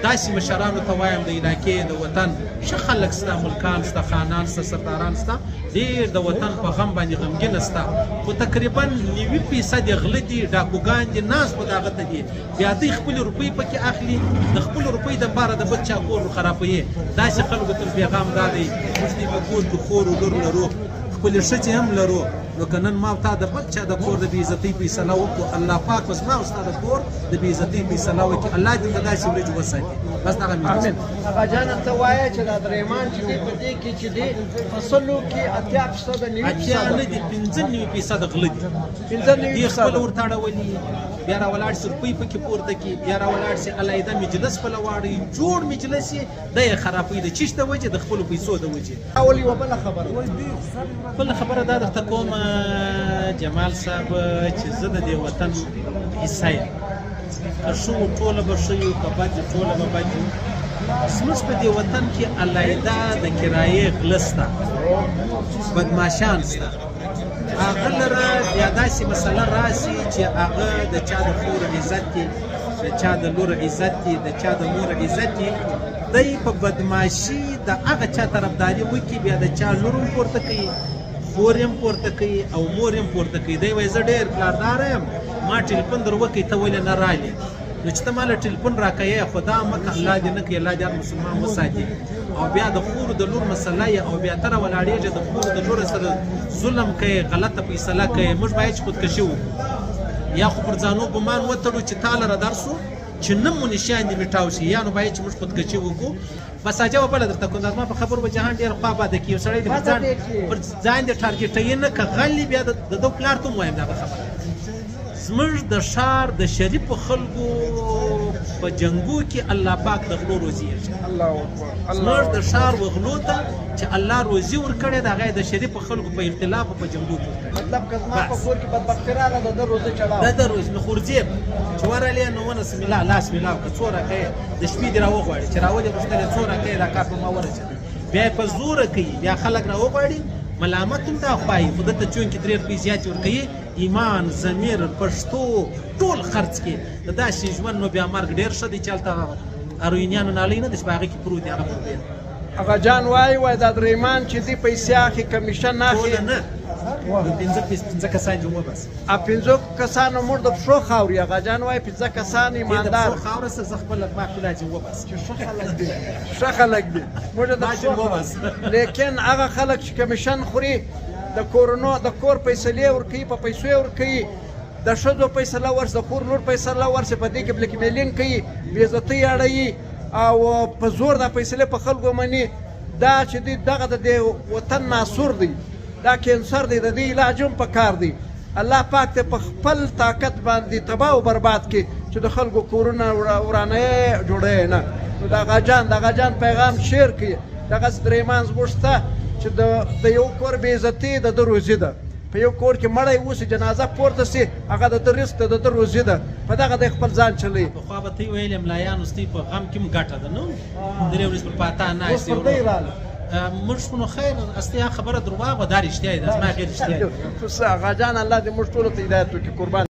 داسې مشرانو ته وایم، د علاقې د وطن ښه خلک سته، ملکان سته، خانان سته، سرداران سته، ډېر د وطن په غم باندې غمګین سته، خو تقریبا 90% یې غله دي، ډاکوګان دي، ناست خو د هغه ته دي. بیا دوی خپلې روپۍ پکې اخلي، د خپلو روپۍ دپاره د بل چا کور خرابوي. داسې خلکو ته پیغام دا دی، موږ دې په کور کې خور و لور لرو، خپلې ښځې هم لرو، نو که نن ما او تا د بل چا د کور د بې عزتۍ فیصله وکړو، الله پاک به زما او ستا د کور د بې عزتۍ فیصله وکړي. الله دې د داسې ورځې وساتي. بس دغه مې. امین. اغا جانه، ته وایې چې دا درېمان چې دی، په دې کې چې دی، په سلو کې 80%، 90 80 نه فیصده دي، 95% غله دي. 95 دې خپل فیصده. ورته اړولي، بیا را ولاړ سي، روپۍ پکې پورته کړي، بیا را ولاړ سي، علیحده مجلس پله واړوي، جوړ مجلس یې دی یې خرابوي. د چیش د وجې؟ د خپلو پیسو د وجې. اول یوه بله خبره. بله خبره دا درته کوم جمال صاحب، چې زه د دې وطن حصه یم. که ښه وو ټوله به ښه یو، که بد یو ټوله به بد یو. زموږ په دې وطن کې علیحده د کرایې غله سته، بدماشان سته. هغه لره بیا داسې مسله راسي چې هغه د چا د خور عزت دی، د چا د لور عزت دی، د چا د مور عزت دی، دی په بدماشي د هغه چا طرفداري وکړي، بیا د چا لور هم پورته کوي، خور یې هم پورته کوي او مور یې هم پورته کوي. دی وایي زه ډېر پلاردار یم، ما ټلیفون در وکړي، ته ولې نه رالې؟ نو چې ته ماله ټلیفون راکوې، خدا مه که، الله دې نه کوي، الله دې هر مسلمان وساتي، او بیا د خور د لور مسله یې، او بیا ته راولاړېږې، د خور د لور سره ظلم کوې، غلطه فیصله کوې. موږ باید چې خودکشي وکړو، یا خو پر ځانو ګمان وتړو چې تا لره درسو چې نه مو نشان دې میټاو شي، یا نو باید چې موږ خودکشي وکړو. بس عجبه بله درته کوم، دا زما په خبرو به جهان ډېر خوا باده کېږي. یو سړی دې پر ځان بده. پر ځان دې ټارګېټوي نه، که غل بیا د ده پلار ته هم وایم دغه خبره. زموږ د ښار د شریفو خلکو په جنګو کې الله پاک د غلو روزي ایښې. الله اکبر، الله. زموږ د ښار و غلو ته چې الله روزي ورکړې ده، هغه یې د شریفو خلکو په اختلاف او په جنګو کې ورکړې. مطلب که زما په بس. کور کې بدبختي راغله، د ده روزي چړاو. د ده روزي نو خورځې به چې ورغلې، نو ونه سمیلا لاس میلاو که څو راکوې، د شپې دې راوغواړي چې راولې غوښتلې، څو راکوې، دا کار په ما ورسېده، بیا یې په زوره کوي. بیا خلک راوغواړي، ملامت هم دا خوایي، خو ده ته چونکې درې روپۍ زیاتې ورکوي، ایمان، ضمیر، پښتو ټول خرڅ کړي. د داسې ژوند نو بیا مرګ ډېر ښه دی، چې هلته اروینیانو نالۍ نه ده چې په هغه کې پروت دی، هغه پروت دی. اغا جان وایي، وایي دا درېمان چې دی پیسې اخلي، کمیشن اخلي. ټوله نه، نو پنځه کسان دې وباسه. ا پنځو کسانو موږ د پښو خاوري. اغا جان وایي پنځه کسان دې د ایماندار پښو خاوره سه، زه خپله ما خپله دې وباسه. چې ښه خلک دي، ښه خلک دي، موږ د ما پښو چې وباسه. لیکن هغه خلک چې کمیشن خوري، د کورونو د کور فیصلې ورکوي، په پیسو یې ورکوي، د ښځو فیصله ورسي، د خور لور فیصله ورسي، په دې کې بلک میلینګ کوي، بې عزتۍ اړوي او په زور دا فیصلې په خلکو مني. دا چې دی دغه د دې وطن ناسور دی، دا کینسر دی، د دې علاج هم په کار دی. الله پاک ته په خپل طاقت باندې تباه او برباد کړي چې د خلکو کورونه ورانوي، جوړوي نه. نو د اغا جان، د اغا جان پیغام شیر کړي. دغسې درېمان زموږ شته چې د یو کور بې عزتي د ده روزي ده. په یو کور کې مړی اوسي، جنازه پورته سي، هغه د ده رزق ده، د ده روزي ده، په دغه دی خپل ځان چلوي. پخوا به ته ویلې ملایانو ستۍ په غم کې هم ګټه ده، نو درې ورځې پر پاتا اوس ناست پر دی راغله. موږ خو نو خیر، استې هغه خبره درواغ وه، دا رښتیا ده، زما غیر رښتیا ده. خو څه اغا جان، الله دې موږ ټولو ته هدایت وکړي. قربان.